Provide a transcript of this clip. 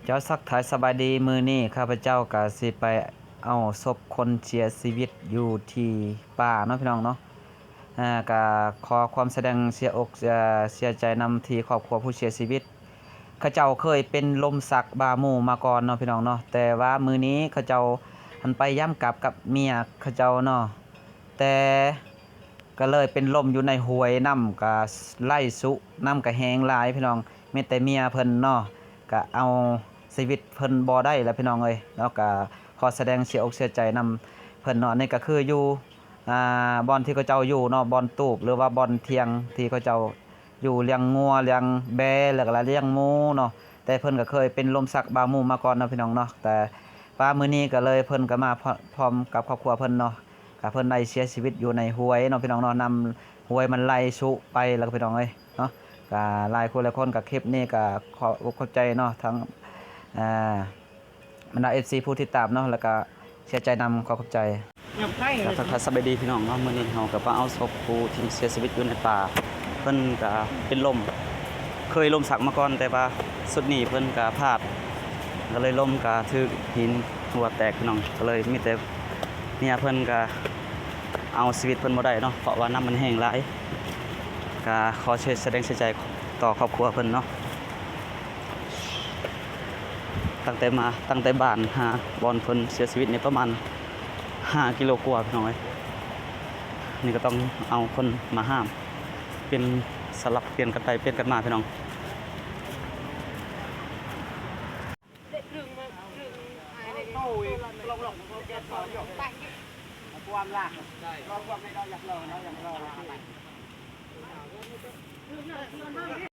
ເຈົ້າ ທັກທາຍສະບາຍດີ. ມື້ນີ້ຂ້າພະເຈົ້າກະຊິໄປເອົາສົບຄົນເສຍຊີວິດຢູ່ທີ່ປ່າເນາະ ພີ່ນ້ອງເນາະ. ອາ ກະຂໍຄວາມສະແດງເສຍອົກ ເສຍ ເສຍໃຈນຳທີ່ຄອບຄົວຜູ້ເສຍຊີວິດ. ເຂົາເຈົ້າເຄີຍເປັນລົມຊັກບ່າໝູ່ມາກ່ອນເນາະ ພີ່ນ້ອງເນາະ, ແຕ່ວ່າມື້ນີ້ເຂົາເຈົ້າຫັ້ນໄປຢາມກັບກັບເມຍເຂົາເຈົ້າເນາະ, ແຕ່ ກະເລີຍເປັນລົມຢູ່ໃນຫ້ວຍ, ນ້ຳກະໄຫຼຊຸ, ນ້ຳກະແຮງຫຼາຍພີ່ນ້ອງ. ມີແຕ່ເມຍເພິ່ນເນາະ ກະເອົາຊີວິດເພິ່ນບໍ່ໄດ້ລະພີ່ນ້ອງເອີຍເນາະ. ກະຂໍສະແດງເສຍອົກເສຍໃຈນຳເພິ່ນເນາະ. ນີ້ກະຄືຢູ່ ອ່າ ບ່ອນທີ່ເຂົາເຈົ້າຢູ່ເນາະ, ບ່ອນຕູບ ຫຼືວ່າບ່ອນທ່ຽງທີ່ເຂົາເຈົ້າຢູ່ລ້ຽງງົວລ້ຽງແບ້ ແລ້ວກະລ້ຽງໝູເນາະ. ແຕ່ເພິ່ນກະເຄີຍເປັນລົມຊັກບ່າໝູ່ມາກ່ອນເນາະ ພີ່ນ້ອງເນາະ. ແຕ່ວ່າມື້ນີ້ກະເລີຍ ເພິ່ນກະມາພ້ອມ ພ້ອມກັບຄອບຄົວເພິ່ນເນາະ. ກະເພິ່ນໄດ້ເສຍຊີວິດຢູ່ໃນຫ້ວຍເນາະ ພີ່ນ້ອງເນາະ, ນ້ຳຫ້ວຍມັນໄຫຼຊຸໄປແລ້ວ ພີ່ນ້ອງເອີຍເນາະ. ກະຫຼາຍຄົນຫຼາຍຄົນ ກະຄລິບນີ້ກະຂໍອົກຂອບໃຈເນາະ ທັງ ອ່າ ບັນດາເອັຟຊີຜູ້ຕິດຕາມເນາະ ແລ້ວກະເສຍໃຈນຳ. ຂໍຂອບໃຈ. ກະທັກທາຍສະບາຍດີພີ່ນ້ອງເນາະ, ມື້ນີ້ເຮົາກະມາເອົາສົບຜູ້ທີ່ເສຍຊີວິດຢູ່ໃນປ່າ. ເພິ່ນກະເປັນລົມ ເຄີຍລົມຊັກມາກ່ອນ, ແຕ່ວ່າຊຸດນີ້ເພິ່ນກະພາດ ກະເລີຍລົ້ມ ກະຖືກຫີນຫົວແຕກພີ່ນ້ອງ. ກະເລີຍມີແຕ່ເມຍເພິ່ນກະເອົາຊີວິດເພິ່ນບໍ່ໄດ້ເນາະ ເພາະວ່ານ້ຳມັນແຮງຫຼາຍ. ກະຂໍສະແດງເສຍໃຈຕໍ່ຄອບຄົວເພິ່ນເນາະ. ຕັ້ງແຕ່ມາ ຕັ້ງແຕ່ບ້ານຫາບ່ອນເພິ່ນເສຍຊີວິດນີ້ປະມານຫ້າກິໂລກວ່າພີ່ນ້ອງເອີຍ. ນີ້ກະຕ້ອງເອົາຄົນມາຫ້າມ ປ່ຽນ ສະຫຼັບປ່ຽນກັນໄປປ່ຽນກັນມາພີ່ນ້ອງ.